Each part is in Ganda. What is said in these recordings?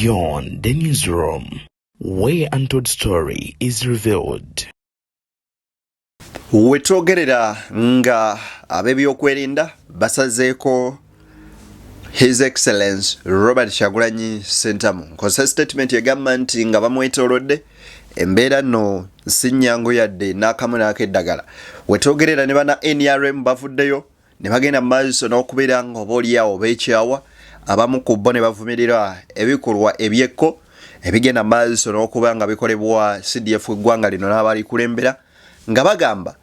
Beyond the Newsroom, where untold story is revealed. Wetwogerera nga ab'ebyokwerinda basazeeko His Excellence Robert Kyagulanyi Ssentamu. Nkozesa statement egamba nti nga bamwetoolodde embeera nno si nnyangu yadde n'akamu n'akeddagala. Wetwogerera ne bana NRM bavuddeyo ne bagenda mu maaso n'okubeera nga oba oliawo beekyawa, abamu ku bo ne bavumirira ebikolwa ebyekko ebigenda mu maaso n'okuba nga bikolebwa CDF eggwanga lino n'abalikulembera nga bagamba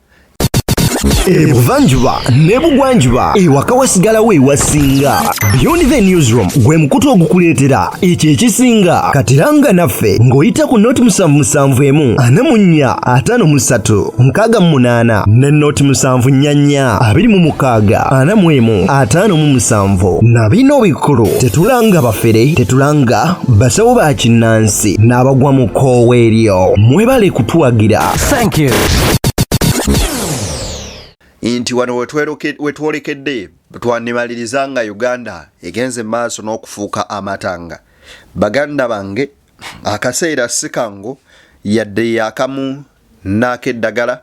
Ebuvanjuba n'ebugwanjuba ewaka wasigalawo ewasinga. Beyond the Newsroom gwe mukutu ogukuleetera ekyo ekisinga. Katiranga naffe ng'oyita ku noti 771 44 53 68 ne noti 744 26 41 57. Na bino bikulu, tetulanga bafere, tetulanga basawo ba kinnansi n'abagwa mu kkoowa eryo. Mwebale kutuwagira. Thank you. Nti wano wetwolekedde twandimaliriza nga Uganda egenze maaso n'okufuuka amatanga. Baganda bange, akaseera si kangu yadde yakamu n'akeddagala.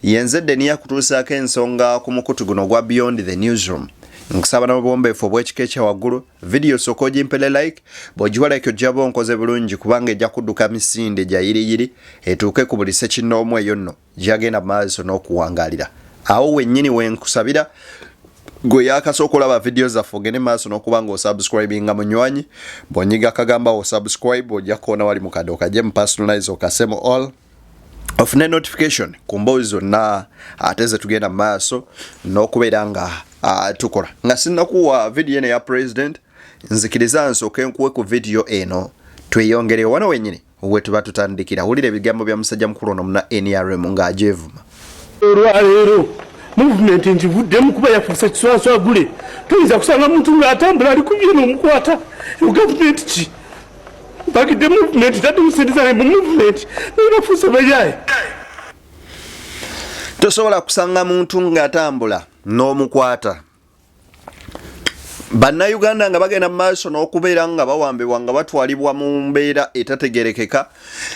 Yenze Deniya kutuusaako ensonga ku mukutu guno ogwa Beyond the Newsroom. Nkusaba n'obuwombeefu obw'ekika ekya waggulu, vidiyo sooka ogimpere like. Bw'ogiwa like ojja ba onkoze bulungi, kubanga ejja kudduka misinde gya yiriyiri etuuke ku buli ssekinnoomu eyo nno gyagenda maaso n'okuwangaalira. Awo wennyini wenkusabira gwe yakasooka olaba vidiyo zaffe ogende maaso n'okuba nga osubscribinga munywanyi. Bw'onyiga akagamba osubscribe, ojja kukoona wali mukadde okajje mu personalize okasemu all, ofune notification ku mboozi zonna ate ze tugenda mu maaso n'okubeera nga tukola. Nga sinnakuwa vidiyo eno eya president, nzikiriza nsooke nkuwe ku vidiyo eno tweyongereyo wano wennyini we tuba tutandikira. Wulira ebigambo bya musajja mukulu ono muna NRM ng'agyevuma. Olwaleero movement ngivuddemu kuba yafuuse kiswaswagule. Toyinza kusanga muntu ng'atambula ali kubye n'omukwata. Eyo gavumenti ki? Mpagidde movement, taddemu sente zange mu movement, naye bafuuse bayaye. Tosobola kusanga muntu ng'atambula n'omukwata. Bannayuganda nga bagenda mu maaso n'okubeera nga bawambibwa, nga batwalibwa mu mbeera etategerekeka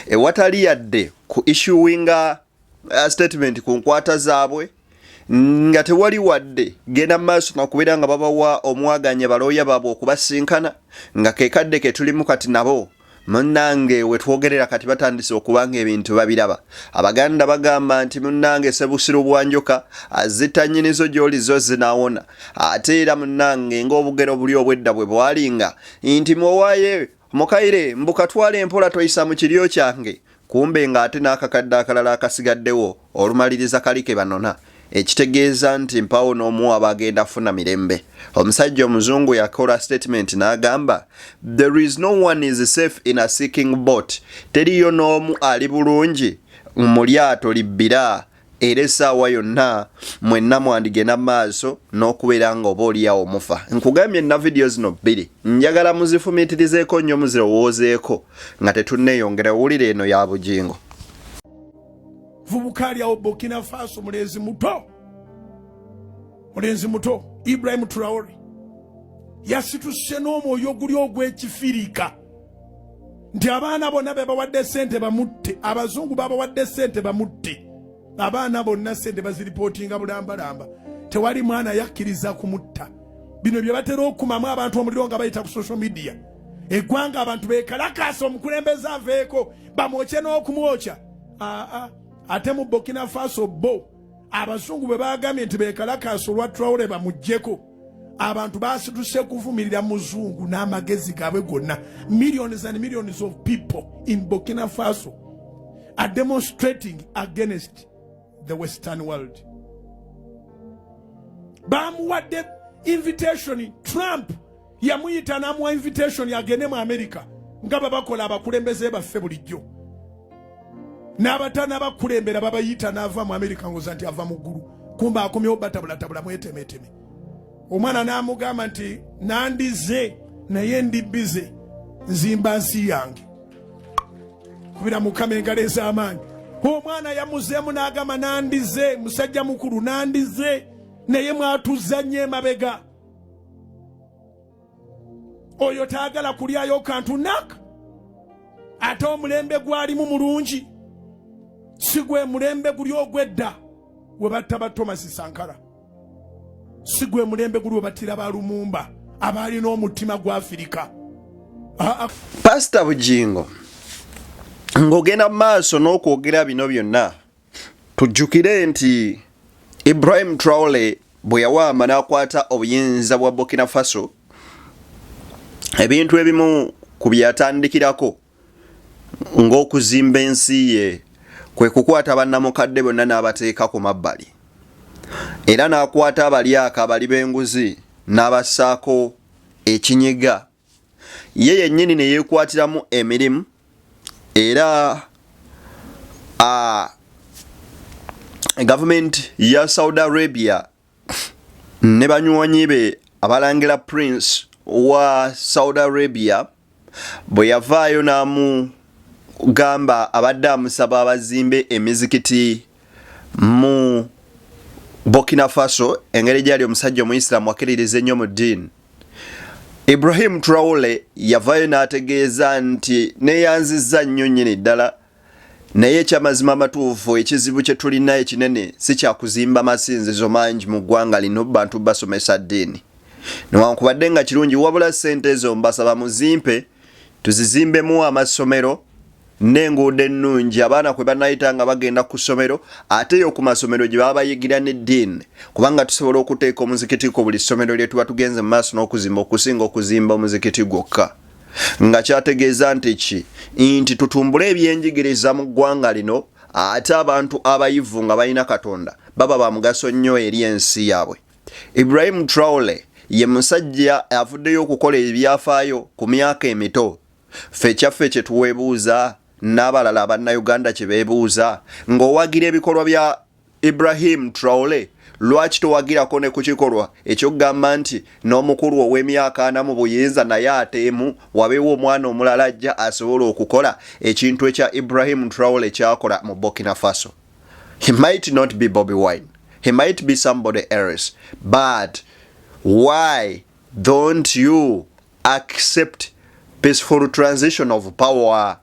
ewatali yadde ku issuinga statement ku nkwata zaabwe, nga tewali wadde genda mu maaso nakubeera nga babawa omwaganya balooya baabwe okubasinkana, nga kekadde ke tulimu kati. Nabo munnange wetwogerera kati batandise okuba nga ebintu babiraba. Abaganda bagamba nti munnange sebusiru bwa njoka azitta nnyinizo gy'oli zo zinaawona. Ate era munnange ng'obugero buli obwedda bwe bwalinga nti mwowaaye mukaire mbukatwala empola toyisa mu kiryo kyange, kumbe ng'ate n'akakadde akalala akasigaddewo olumaliriza kali ke banona, ekitegeeza nti mpawo n'omu aba agenda funa mirembe. Omusajja omuzungu yakola statement n'agamba, "There is no one is safe in a sinking boat." Teriyo n'omu ali bulungi mu lyato libbira, era essaawa yonna mwenna mwandigenda maaso n'okubeera nga oba oliawo mufa. Nkugambye nna vidiyo zino bbiri njagala muzifumiitirizeeko nnyo, muzirowoozeeko nga tetunneeyongera. Wulira eno ya Bugingo. Vubuka ali awo Burkina Faso, mulenzi muto, mulenzi muto Ibrahim Traore yasituse n'omwoyo oguli ogw'ekifirika nti abaana bonna be bawadde sente bamutte, abazungu babawadde sente bamutte. Abaana bonna sente baziripootinga bulambalamba, tewali mwana yakkiriza kumutta. Bino bye batera okumamu abantu omuliro nga bayita ku social media. Eggwanga abantu bekalakaasa omukulembeze aveeko, bamwokye n'okumwokya. Aa, ate mu Burkina Faso bo abazungu bwe bagambye nti bekalakaasa olwa Traore bamuggyeko, abantu basituse kuvumirira muzungu n'amagezi gaabwe gonna. Millions and millions of people in Burkina Faso are demonstrating against the Western world. Bamuwadde invitation, Trump yamuyita n'amuwa invitation agende mu America, nga babakola abakulembeze baffe bulijjo n'abata n'abakulembera babayita n'ava mu America ngoza nti ava mu ggulu, kumba akomyewo batabulatabula mwetemeteme. Omwana n'amugamba nti nandize naye ndi busy nzimba nsi yange. Kubira Mukama engalo ez'amaanyi. Omwana yamuzeemu n'agamba, nandize musajja mukulu, nandize naye mwatuzza nnyo emabega. Oyo taagala kulyayo kantu naka. Ate omulembe gwalimu mulungi, si gwe mulembe guli ogw'edda we batta ba Thomas Sankara, si gwe mulembe guli we battira ba Lumumba abaalina omutima gwa Afirika. Pasita Bugingo, ng'ogenda mu maaso n'okwogera bino byonna, tujjukire nti Ibrahim Traore bwe yawamba n'akwata obuyinza bwa Burkina Faso, ebintu ebimu ku byatandikirako ng'okuzimba ensi ye kwe kukwata bannamukadde bonna n'abateeka ku mabbali, era n'akwata abalyaka abali b'enguzi n'abassaako ekinyiga, ye yennyini ne yeekwatiramu emirimu. Era gavumenti ya Saudi Arabia ne banywanyi be abalangira Prince wa Saudi Arabia bwe yavaayo n'amugamba abadde amusaba abazimbe emizikiti mu Burkina Faso, engeri gyali omusajja Omuyisiraamu akkiririza ennyo mu ddiini. Ibrahim Traore yavaayo n'ategeeza nti neeyanzizza nnyo nnyini ddala, naye ekyamazima amatuufu ekizibu kye tulina ekinene si kya kuzimba masinzizo mangi mu ggwanga lino bantu basomesa ddiini, newankubadde nga kirungi, wabula ssente ezo mbasaba muzimpe tuzizimbemu amasomero n'enguudo ennungi abaana kwe banayita nga bagenda ku ssomero, ate yo ku masomero gye baba bayigira n'eddiini, kubanga tusobola okuteeka omuzikiti ku buli ssomero lye tuba tugenze mu maaso n'okuzimba okusinga okuzimba omuzikiti gwokka. Nga kyategeeza nti ki? Nti tutumbule ebyenjigiriza mu ggwanga lino, ate abantu abayivu nga balina Katonda baba ba mugaso nnyo eri ensi yaabwe. Ibrahim Traore ye musajja avuddeyo okukola ebyafaayo ku myaka emito. Ffe ekyaffe kye tuweebuuza n'abalala Abannayuganda kye beebuuza, ng'owagira ebikolwa bya Ibrahim Traore, lwaki towagirako ne ku kikolwa eky'okugamba nti n'omukulu ow'emyaka 40 mu buyinza naye ateemu, wabeewo omwana omulala ajja asobola okukola ekintu ekya Ibrahim Traore kyakola mu Burkina Faso? He might not be Bobi Wine, he might be somebody else, but why don't you accept peaceful transition of power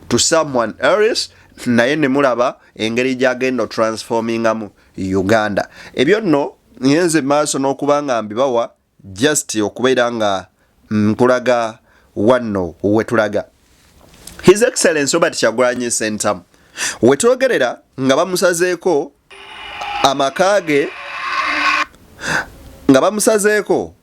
to someone else, naye ne mulaba engeri gy'agenda otransformingamu Uganda? Ebyo nno ngenze maaso n'okuba nga mbibawa just okubeera nga nkulaga wanno wetulaga. His Excellence Robert Kyagulanyi Ssentamu wetwogerera nga bamusazeeko amaka ge, nga bamusazeeko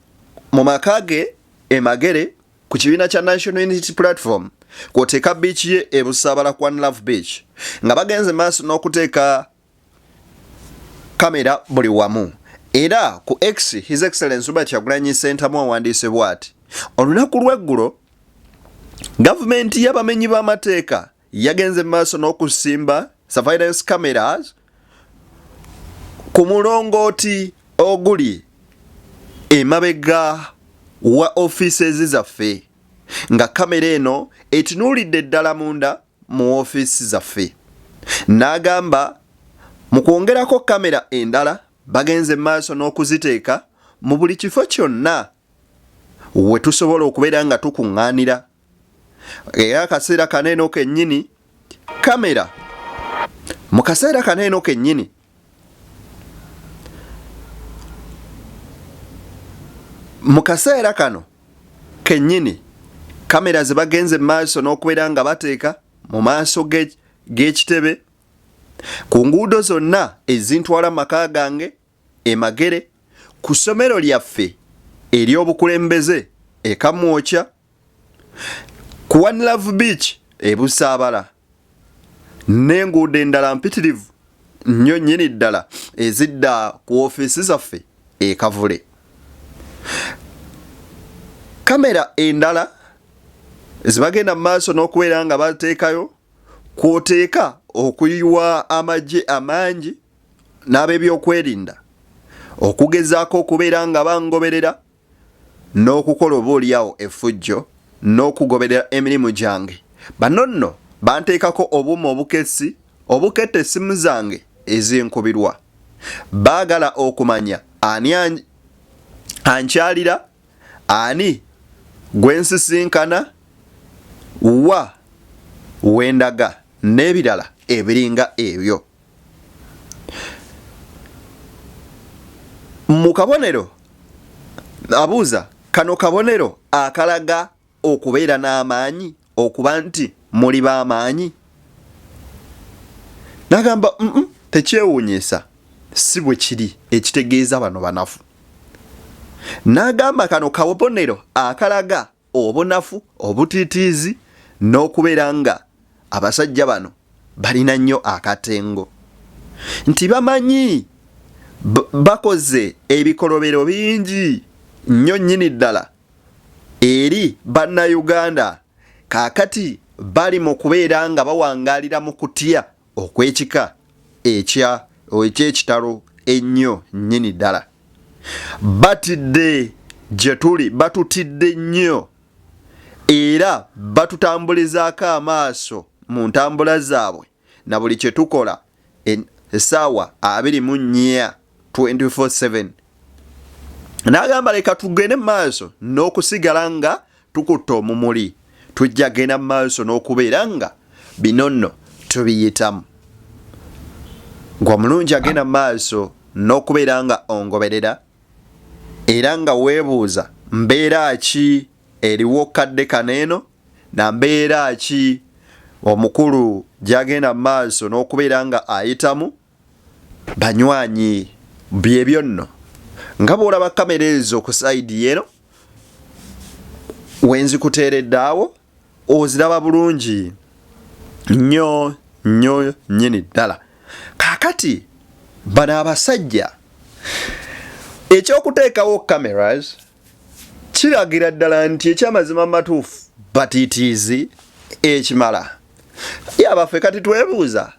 mu maka ge e Magere ku kibiina kya National Unity Platform, kwoteeka beach ye e Busaabala ku One Love Beach, nga bagenze maaso n'okuteeka kamera buli wamu. Era ku X, His Excellence Robert Kyagulanyi Ssentamu awandiise bw'ati: olunaku lw'eggulo gavumenti y'abamenyi b'amateeka yagenze mu maaso n'okusimba surveillance cameras ku mulongooti oguli emabega wa offices zaffe, nga kamera eno etunuulidde ddala munda mu ofiisi zaffe. N'agamba mu kwongerako kamera endala bagenze mu maaso n'okuziteeka mu buli kifo kyonna we tusobola okubeera nga tukuŋŋaanira. Era akaseera kano eno kennyini kamera, mu kaseera kano eno kennyini mu kaseera kano kennyini kamera ze bagenze mu maaso n'okubeera nga bateeka mu maaso g'ekitebe, ku nguudo zonna ezintwala mu maka gange e Magere, ku ssomero lyaffe ery'obukulembeze e Kamwokya, ku One Love Beach e Busaabala, n'enguudo endala mpitirivu nnyo nnyini ddala ezidda ku ofiisi zaffe e Kavule. Kamera endala zibagenda mu maaso n'okubeera nga bateekayo kw'oteeka okuyiwa amagye amangi n'ab'ebyokwerinda okugezaako okubeera nga bangoberera n'okukola oba oliawo effujjo n'okugoberera emirimu gyange. Bano nno banteekako obuuma obukessi obuketta essimu zange ezinkubirwa. Baagala okumanya ani ankyalira, ani gwe nsisinkana, wa. Wendaga n'ebirala ebiringa ebyo. Mu kabonero abuuza, kano kabonero akalaga okubeera n'amaanyi, okuba nti muli b'amaanyi? N'agamba tekyewuunyisa, si bwe kiri, ekitegeeza bano banafu. N'agamba kano kabonero akalaga obunafu, obutiitiizi n'okubeera nga abasajja bano balina nnyo akatengo, nti bamanyi bakoze ebikolobero bingi nnyo nnyini ddala eri Bannayuganda, kaakati bali mu kubeera nga bawangaalira mu kutya okw'ekika eky'ekitalo ennyo nnyini ddala. Batidde gye tuli, batutidde nnyo era batutambulizaako amaaso mu ntambula zaabwe na buli kye tukola essaawa 24, 24/7. N'agamba leka tugende mu maaso n'okusigala nga tukutte omumuli, tujja genda mu maaso n'okubeera nga bino nno tubiyitamu. Gwe omulungi agenda mu maaso n'okubeera nga ongoberera era nga weebuuza mbeera ki eriwo kadde kano eno na mbeera ki omukulu gy'agenda mu maaso n'okubeera nga ayitamu, banywanyi byebyo nno nga bw'olaba kamera ezo ku sayidi eno wenzikuteeredde awo oziraba bulungi nnyo nnyo nnyini ddala. Kaakati bano abasajja ekyokuteekawo cameras kiragira ddala nti ekyamazima matuufu batiitiizi ekimala yabaffe. Kati twebuuza,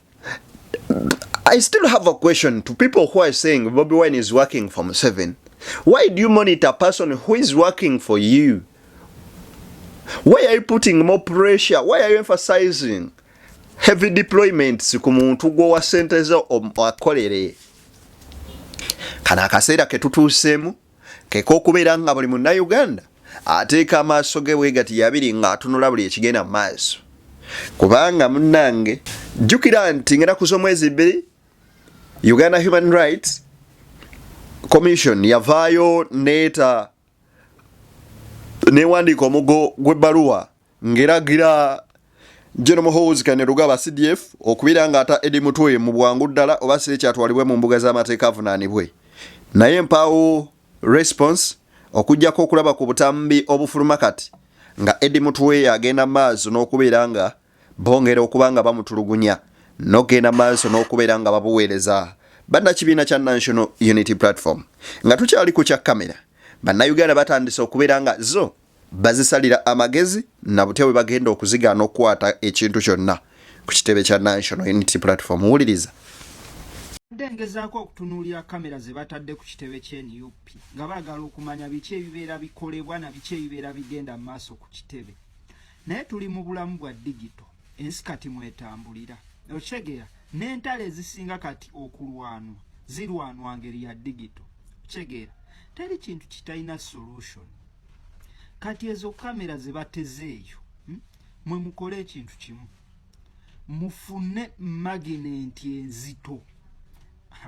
I still have a question to people who are saying Bobi Wine is working for Museveni. Why do you monitor a person who is working for you? Why are you putting more pressure? Why are you emphasizing heavy deployments ku muntu gw'owa ssente zo akolere? Kano akaseera ke tutuuseemu kek'okubeera nga buli Munnayuganda ateeka amaaso ge bwe gati yabiri ng'atunula buli ekigenda mu maaso, kubanga munnange jjukira nti ngenda kuza omwezi 2 Uganda Human Rights Commission yavaayo neeta newandiika omugo gw'ebbaluwa ng'eragira General Muhoozi Kainerugaba CDF okubeera ng'ata Eddie Mutwe mu bwangu ddala oba si ekyatwalibwe mu mbuga z'amateeka avunaanibwe. Naye mpaawo response okuggyako okulaba ku butambi obufuluma kati nga Eddie Mutwe agenda maaso n'okubeera nga bongera okuba nga bamutulugunya n'okugenda maaso n'okubeera nga babuweereza bannakibiina kya National Unity Platform. Nga tukyali ku kya kamera, Bannayuganda batandise okubeera nga zo bazisalira amagezi na butya bwe bagenda okuzigaana okukwata ekintu kyonna ku kitebe kya National Unity Platform. Wuliriza. Mbadde ngezaako okutunuulira kamera ze batadde ku kitebe ky'e NUP nga baagala okumanya biki ebibeera bikolebwa na biki ebibeera bigenda mu maaso ku kitebe, naye tuli mu bulamu bwa digito, ensi kati mwetambulira, okitegeera, n'entalo ezisinga kati okulwanwa zirwanwa ngeri ya digito, okitegeera, teri kintu kitalina solution. Kati ezo kamera ze batezeeyo, mwe mukole ekintu kimu, mufune magnet enzito,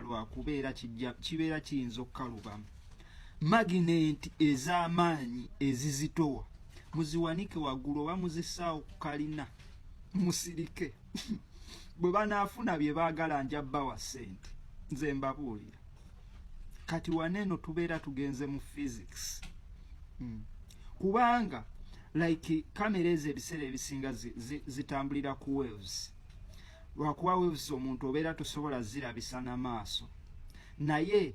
lwakubeera kibeera kiyinza okukalubamu, magnet ez'amaanyi ezizitowa muziwanike waggulu oba muzisaawo ku kalina, musirike. Bwe banaafuna bye baagala nja bbawa ssente, nze mbabuulira. Kati waneeno tubeera tugenze mu physics. Kubanga like kamera ezo ebiseera ebisinga zitambulira ku waves, lwakuba waves omuntu obeera tosobola zirabisa n'amaaso, naye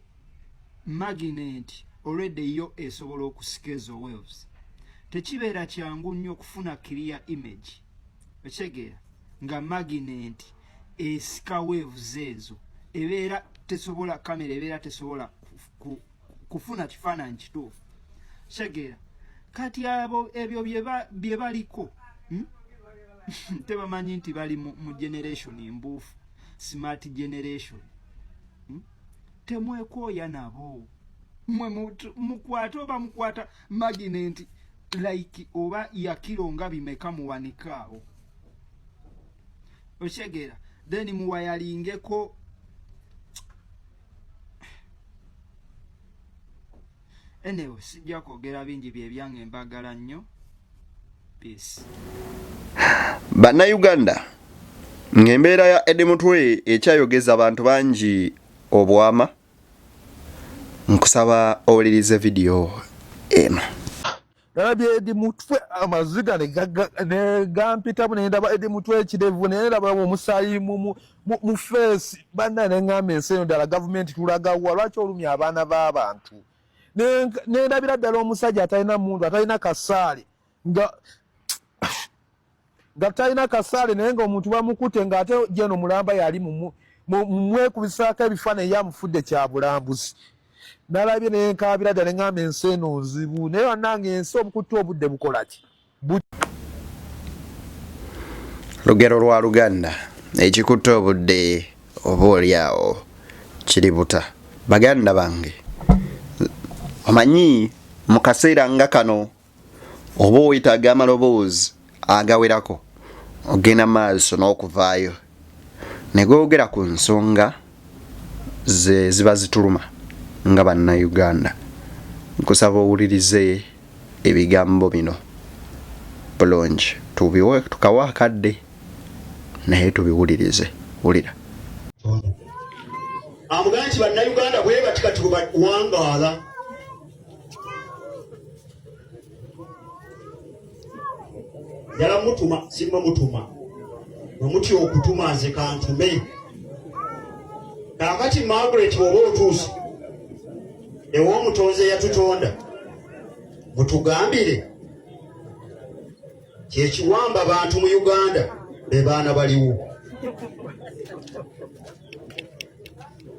magnet already yo esobola okusika ezo waves. Tekibeera kyangu nnyo okufuna clear image, okitegeera, nga magnet esika waves ezo, ebeera tesobola, kamera ebeera tesobola kufuna kifaananyi kituufu, kitegeera. Kati abo ebyo bye baliko, Tebamanyi nti bali mu generation embuufu, smart generation, Temwekooya nabo, mwe mukwate oba mukwata magnet like oba ya kilo nga bimeka, muwanikaawo. Okitegeera? Then muwayalingeko. Anyway, sijja kwogera bingi, byebyange, mbagala nnyo. Peace. Bannayuganda, ng'embeera ya Eddie Mutwe ekyayogeza abantu bangi obwama, nkusaba owulirize vidiyo eno. Nalabye Eddie Mutwe, amaziga ne gampitamu, ne ndaba Eddie Mutwe ekirevu, ne ndaba omusaayi mu feesi. Bannaye, ne ŋŋamba ensi eno ddala gavumenti tulagawa? Lwaki olumya abaana b'abantu? Ne ndabira ddala omusajja atalina muntu, atalina kasaale, nga talina kasaale, naye nga omuntu bamukute, ng'ate jeno mulamba yali mumwekubisaako ebifaananyi, yamufudde kya bulambuzi. Nalabye nenkaabira ddala, neŋŋamba ensi eno nzibu. Naye bannange, ensi obukutta obudde bukola ki? Lugero lwa Luganda, ekikutta obudde oba oli awo kiri buta. Baganda bange, omanyi mu kaseera nga kano oba oyetaaga amaloboozi agawerako ogenda maaso n'okuvaayo ne googera ku nsonga ze ziba zituluma nga Bannayuganda. Nkusaba owulirize ebigambo bino bulungi, tubiwe tukawa akadde naye tubiwulirize. Wulira. Amugaa nti Bannayuganda bwe bati kati bwe bawangaala. Njala mutuma, simwe mutuma, bwe mutya okutuma nze kantume. Kaakati Margaret, bw'oba otuuse ew'omutonzi eyatutonda, mutugambire kyekiwamba bantu mu Uganda, be baana baliwo.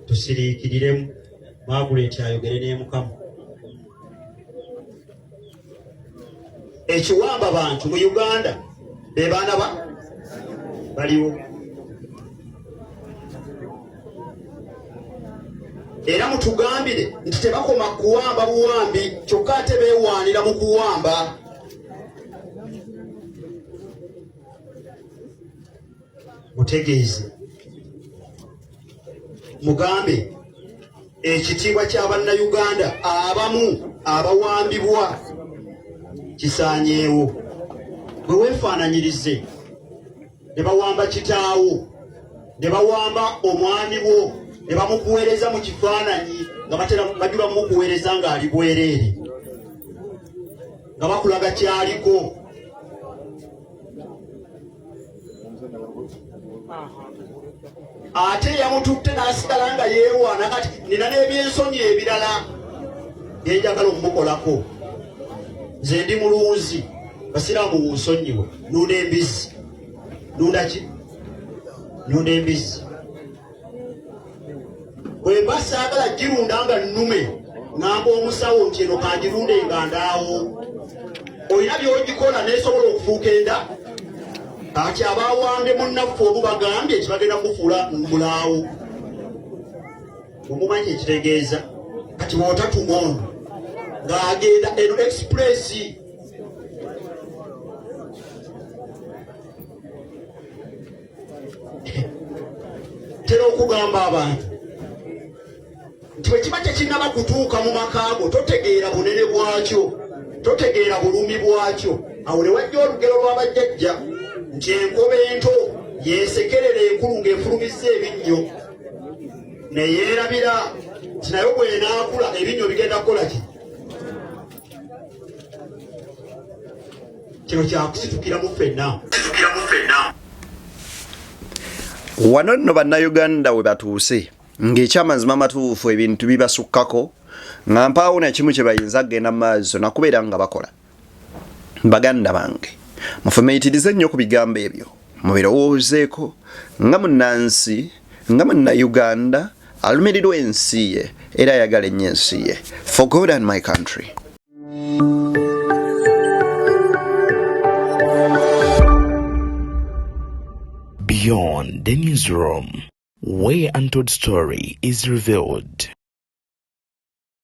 Tusiriikiriremu Margaret ayogere ne Mukama. Ekiwamba bantu mu Uganda be baana ba baliwo. Era mutugambire nti tebakoma kuwamba buwambi kyokka, ate beewaanira mu kuwamba. Mutegeeze, mugambe ekitiibwa kya Bannayuganda abamu abawambibwa kisaanyeewo. Bwe weefaananyirize ne bawamba kitaawo, ne bawamba omwami wo, ne bamukuweereza mu kifaananyi nga batera bajula mumukuweereza ng'ali bwereere, nga bakulaga kyaliko. Ate yamututte n'asigala nga yeewaana. Kati nina n'ebyensonyi ebirala byenjagala omukolako. Nze ndi mulunzi, basiraamu munsonyiwe, nunda embizzi. Nunda ki? Nunda embizzi. Bwe mba saagala girunda nga nnume, ŋŋamba omusawo nti eno kangirunde nga ndaawo. Olina by'ogikola n'esobola okufuuka enda. Kati abawambye munnaffe omu bagambye nti bagenda kufuula mulaawo. Omumanyi ekitegeeza? Kati bw'otatuma ono ng'agenda eno express. Tera okugamba abantu nti bwe kiba tekinnaba kutuuka mu maka go, totegeera bunene bwakyo, totegeera bulumi bwakyo. Awo ne wajja olugero lw'abajjajja nti enkobe ento yeesekerera enkulu ng'efulumizza ebinnyo, ne yeerabira nti nayo bw'enaakula ebinnyo bigenda kukola ki. Kino kyakusitukiramu ffenna. Wano nno Bannayuganda we batuuse ng'ekyamazima amatuufu ebintu bibasukkako, nga mpaawo na kimu kye bayinza kugenda mu maaso nakubeera nga bakola. Baganda bange, mufumiitirize nnyo ku bigambo ebyo, mubirowoozeeko nga munnansi, nga Munnayuganda alumirirwa ensi ye era ayagala ennyo ensi ye. For God and my country. Beyond the Newsroom, where untold story is revealed.